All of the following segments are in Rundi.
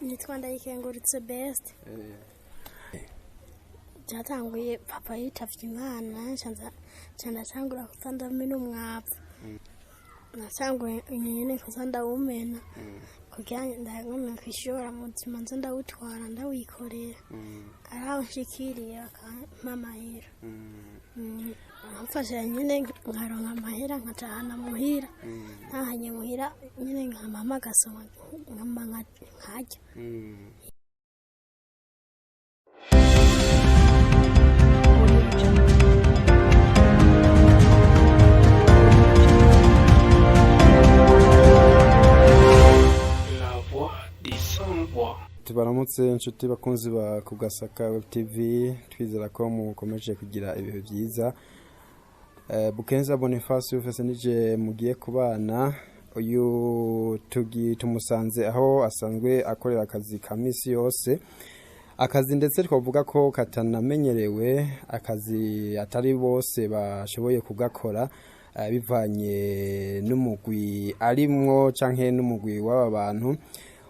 Nitwa Ndayikengurutse Best. Byatanguye papa yitavye Imana, nca ndatangura kuza ndamena umwavu. Natanguye nyene kuza ndawumena kugira ndagumye kwishora mu buzima, nza ndawutwara ndawikorera, araho nshikiriye bakampa amahera. Bamfasha nyene nkaronka amahera nkatahana muhira, ntahanye muhira nyene nkamama agasoma nkama nkarya. La voix des sans-voix. Tubaramutse inshuti bakunzi ba Kugasaka Web TV, twizera ko mukomeje kugira ibihe byiza. Bukenza Boniface ufese nije mugiye kubana. Uyu tugi tumusanze aho asanzwe akorera akazi ka misi yose, akazi ndetse twavuga ko katanamenyerewe, akazi atari bose bashoboye kugakora, bivanye n'umugwi arimwo canke n'umugwi w'aba bantu.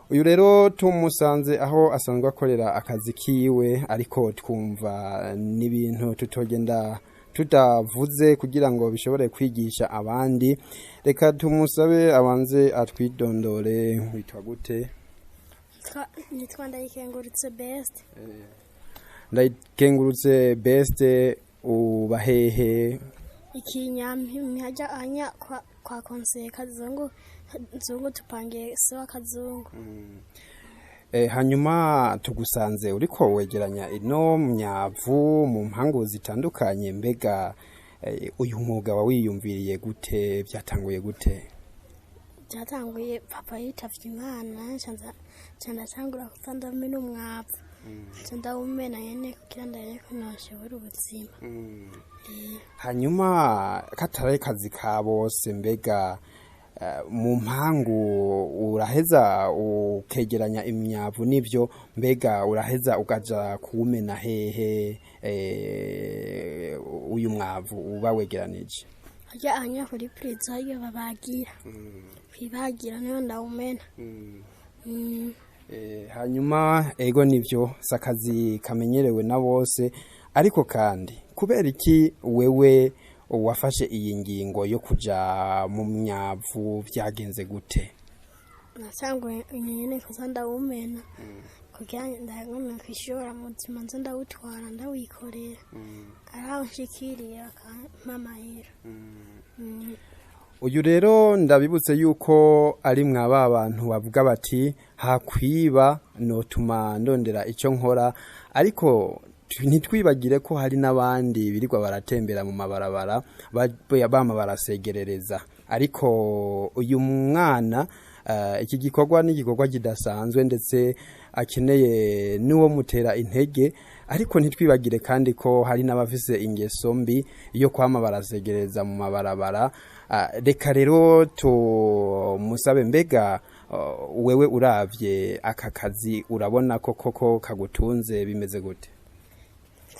Uyu rero tumusanze aho asanzwe akorera akazi kiwe, ariko twumva n'ibintu tutogenda tutavuze kugira ngo bishobore kwigisha abandi. Reka tumusabe abanze atwidondore. Witwa gute? Nitwa Ndayikengurutse Best. Ndayikengurutse Best, uba hehe? Ikinyampi hajya anya kwa konseye Kazungu, Nzungu tupangiye sewa Kazungu. Hanyuma tugusanze uriko wegeranya ino myavu mu mpangu zitandukanye. Mbega uyu mwuga wawiyumviriye gute? Byatanguye gute? Byatanguye papa yitavye Imana, nca ndatangura kuza ndamena umwavu, nca ndawumena nyene kugira ndabe ko noshobora ubuzima. Hanyuma katari kazi ka bose, mbega mu mpangu uraheza ukegeranya imyavu n'ibyo, mbega uraheza ukaja kuwumena hehe uyu mwavu uba wegeranije? Harya anya kuri prison, harya babagira kwibagira, niyo ndawumena. Hanyuma ego nivyo, si akazi kamenyerewe na bose, ariko kandi kubera iki wewe wafashe iyi ngingo yo kuja mu myavu? Byagenze gute? Natanguye nyene kuza ndawumena kugira ndagumye kwishora mu buzima, nza ndawutwara ndawikorera, araho nshikiriye bakampa amahera. Uyu rero ndabibutse yuko ari mwa ba bantu bavuga bati hakwiba notuma ndondera icyo nkora, ariko ntitwibagire ko hari n'abandi birirwa baratembera mu mabarabara bama barasegerereza. Ariko uyu mwana, iki gikorwa ni igikorwa kidasanzwe, ndetse akeneye n'uwo mutera intege. Ariko ntitwibagire kandi ko hari n'abafise ingeso mbi yo kwama barasegereza mu mabarabara. Reka rero tumusabe, mbega wewe uravye aka kazi urabona ko koko kagutunze? Bimeze gute?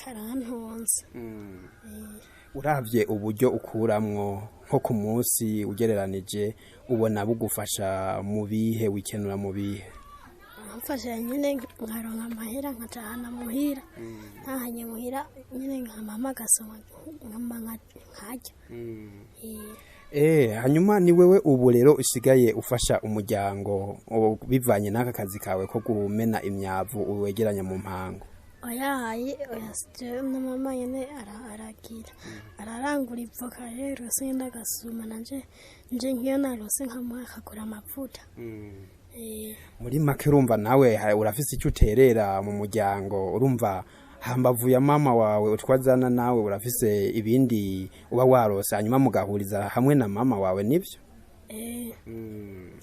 Karantunze. Uravye uburyo ukuramwo nko ku munsi ugereranije, ubona bugufasha mu bihe, wikenura mu bihe? Amfasha nyene nkaronka amahera nkatahana muhira, ntahanye muhira nyene nkamama agasoma nkama nkarya. Hanyuma ni wewe ubu rero usigaye ufasha umuryango bivanye n'aka kazi kawe ko kumena imyavu wegeranya mu mpango? Oyahaye, oya, jewe na mama nyene aragira ararangura ivoka rero singenda agasuma, nanje nje nkiyo narose nkamuha akagura amavuta. Muri make urumva nawe urafise icyo uterera mu muryango. Urumva hambavu ya mama wawe utwazana, nawe urafise ibindi uba warose, hanyuma mugahuriza hamwe na mama wawe, nibyo? Eh.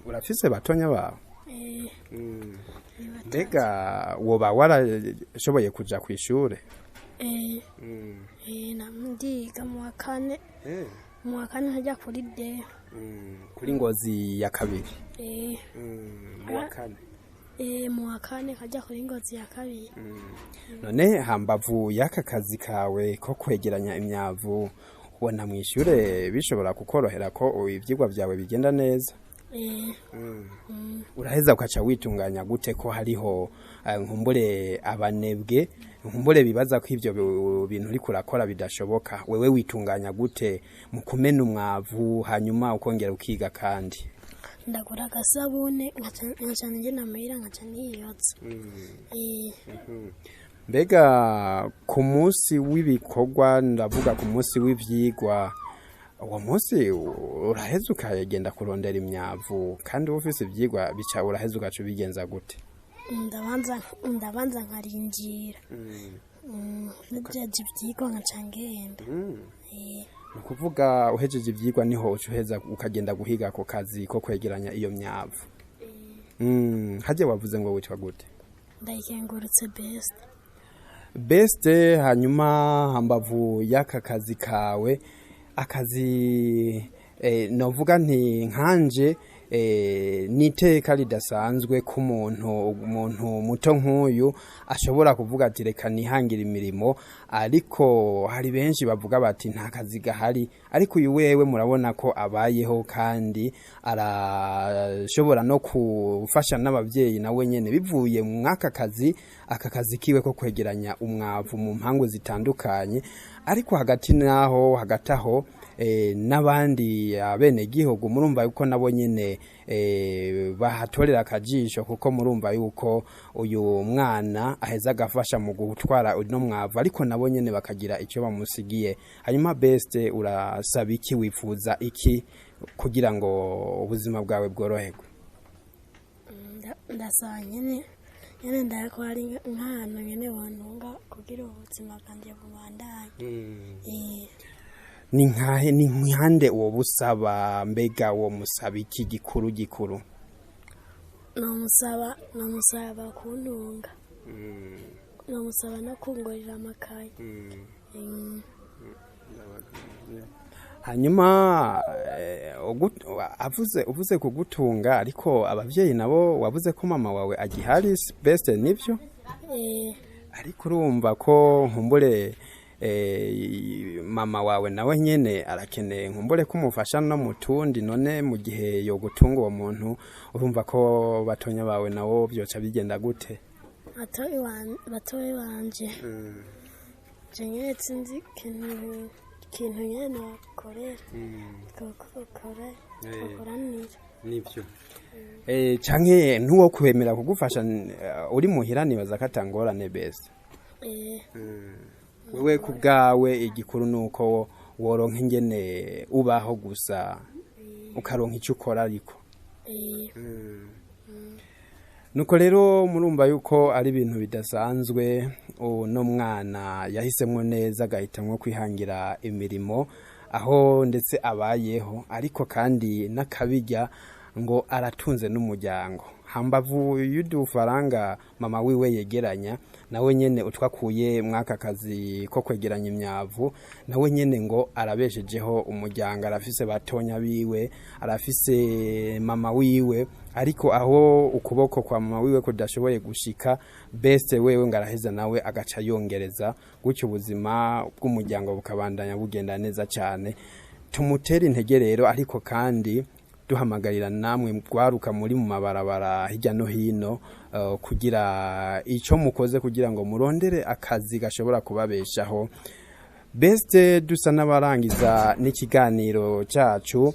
Urafise batonya bawe? Eh. Ni batatu. Mbega woba warashoboye kuja kw'ishure? Eh. Ndiga mu wa kane, mu wa kane ntajya kuri D. Kuri Ngozi ya Kabiri? Eh. Mu wa kane? Eh, mu wa kane kajya kuri Ngozi ya Kabiri. None hambavu y'aka kazi kawe ko kwegeranya imyavu, ubona mw'ishure bishobora kukorohera ko ivyigwa vyawe bigenda neza? Eh, Uraheza ukaca witunganya gute ko hariho nkumbure abanebwe, nkumbure bibaza ko ivyo bintu uriko urakora bidashoboka? Wewe witunganya gute mu kumena umwavu, hanyuma ukongera ukiga kandi? Ndagura agasabune, nkaca ngenda muhira, nkaca niyotsa. Eh. Mbega ku munsi w'ibikorwa, ndavuga ku munsi w'ivyigwa, uwo munsi uraheza ukagenda kurondera imyavu kandi uba ufise ivyigwa, bica uraheza ugaca ubigenza gute? Ndabanza nkarinjira, ntegereje ivyigwa, nkaca ngenda. Eh. Ni ukuvuga uhejeje ivyigwa niho uca uheza ukagenda guhiga ako kazi ko kwegeranya iyo myavu. Harya wavuze ngo witwa gute? Ndayikengurutse Best. Best, hanyuma hambavu y'aka kazi kawe, akazi novuga nti nkanje n'iteka ridasanzwe ku umuntu muto nk'uyu ashobora kuvuga ati reka nihangira imirimo, ariko hari benshi bavuga bati nta kazi gahari, ariko uyu wewe murabona ko abayeho kandi arashobora no gufasha n'ababyeyi nawe nyene bivuye mw'aka kazi, aka kazi kiwe ko kwegeranya umwavu mu mpangu zitandukanye. Ariko hagati naho, hagati aho, n'abandi abenegihugu murumva yuko nabo nyene bahatorera akajisho, kuko murumva yuko uyu mwana aheza agafasha mu gutwara uno mwavu, ariko nabo nyene bakagira icyo bamusigiye. Hanyuma Best, urasaba iki, wifuza iki kugira ngo ubuzima bwawe bworoherwe? Ndasaba nyene ndako hari nk'ahantu nyene bontunga kugira ubuzima bwanje bubandanye. Eh. Ni nkahe, ni nkande uwo busaba? Mbega uwo musaba iki gikuru gikuru? Nomusaba kuntunga, nomusaba no kungurira amakaye. Hanyuma avuze uvuze kugutunga, ariko abavyeyi nabo, wavuze ko mama wawe agihari, Best, nivyo? Eh. Ariko urumva ko nkumbure mama wawe nawe nyene arakeneye nkumbure ko umufasha no mu tundi. None mu gihe yogutunga uwo muntu, urumva ko batonya bawe nabo vyoca bigenda gute? Batoyi banje, je nyene sinzi ikintu nyene nobakorera, twokoranira. Nivyo, canke ntuwo kwemera kugufasha uri muhira, nibaza ko atangorane, Best. Eh. Wewe ku bwawe igikuru nuko woronka ingene ubaho gusa, ukaronka icyo ukora ariko. Eh. Nuko rero murumva yuko ari ibintu bidasanzwe, uno mwana yahisemwo neza, agahitamwo kwihangira imirimo, aho ndetse abayeho, ariko kandi n'akabirya ngo aratunze n'umuryango hambavu y'udufaranga mama wiwe yegeranya, nawe nyene utwakuye mw'aka kazi ko kwegeranya imyavu, nawe nyene ngo arabeshejeho umuryango, arafise batonya biwe, arafise mama wiwe, ariko aho ukuboko kwa mama wiwe kudashoboye gushika, Best wewe ngo araheza nawe agaca yongereza, gutyo ubuzima bw'umuryango bukabandanya bugenda neza cyane. Tumutere intege rero, ariko kandi duhamagarira namwe rwaruka muri mu mabarabara hirya no hino kugira icyo mukoze kugira ngo murondere akazi gashobora kubabeshaho. Best, dusa n'abarangiza n'ikiganiro cyacu,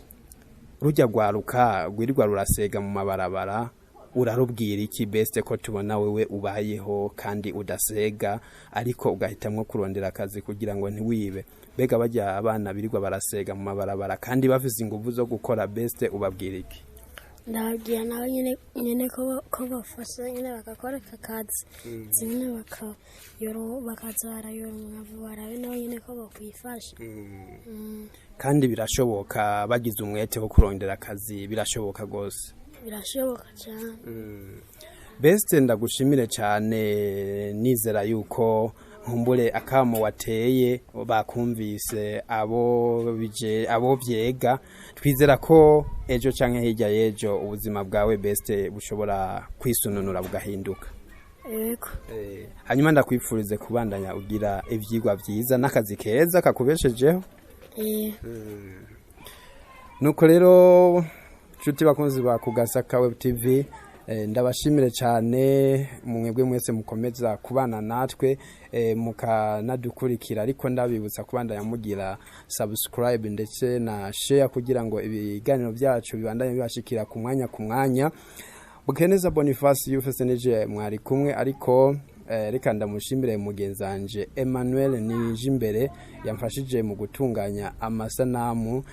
rujya rwaruka rwirirwa rurasega mu mabarabara, urarubwira iki, Best, ko tubona wewe ubayeho kandi udasega, ariko ugahitamwo kurondera akazi kugira ngo ntiwibe? Mbega bajya abana birirwa barasega mu mabarabara kandi bafise inguvu zo gukora, Best, ubabwira iki? Ndababwira nabo nyene ko bafasha nyene bagakora aka kazi nyene, bakaza barayora umwavu, barabe nabo nyene ko bokwifasha. Kandi birashoboka, bagize umwete wo kurondera akazi, birashoboka rwose. Birashoboka cyane. Best, ndagushimire cyane, nizera yuko nkumbure akamo wateye bakumvise abo bije, abo vyega. Twizera ko ejo canke hirya y'ejo ubuzima bwawe, Best, bushobora kwisununura bugahinduka. Yego. Hanyuma ndakwifurize kubandanya ugira ivyigwa vyiza n'akazi keza kakubeshejeho. Eh. Nuko rero Nshuti bakunzi ba Kugasaka Web TV, ndabashimire cyane mwebwe mwese mukomeza kubana natwe, mukanadukurikira, ariko ndabibutsa kubandanya mugira subscribe ndetse na share kugira ngo ibiganiro byacu bibandanye bibashikira ku mwanya ku mwanya. Bukeneza Boniface yufese mwari kumwe, ariko reka ndamushimire mugenzanje Emmanuel Nijimbere yamfashije mu gutunganya amasanamu.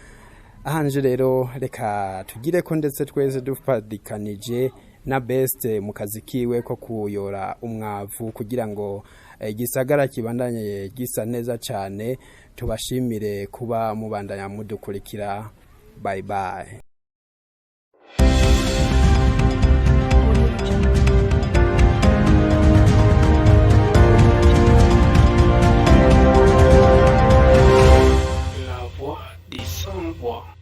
Ahanje rero reka tugire ko ndetse twese dufadikanije na Best mu kazi kiwe ko kuyora umwavu kugira ngo igisagara kibandanye gisa neza cyane. Tubashimire kuba mubandanya mudukurikira. Bye bye.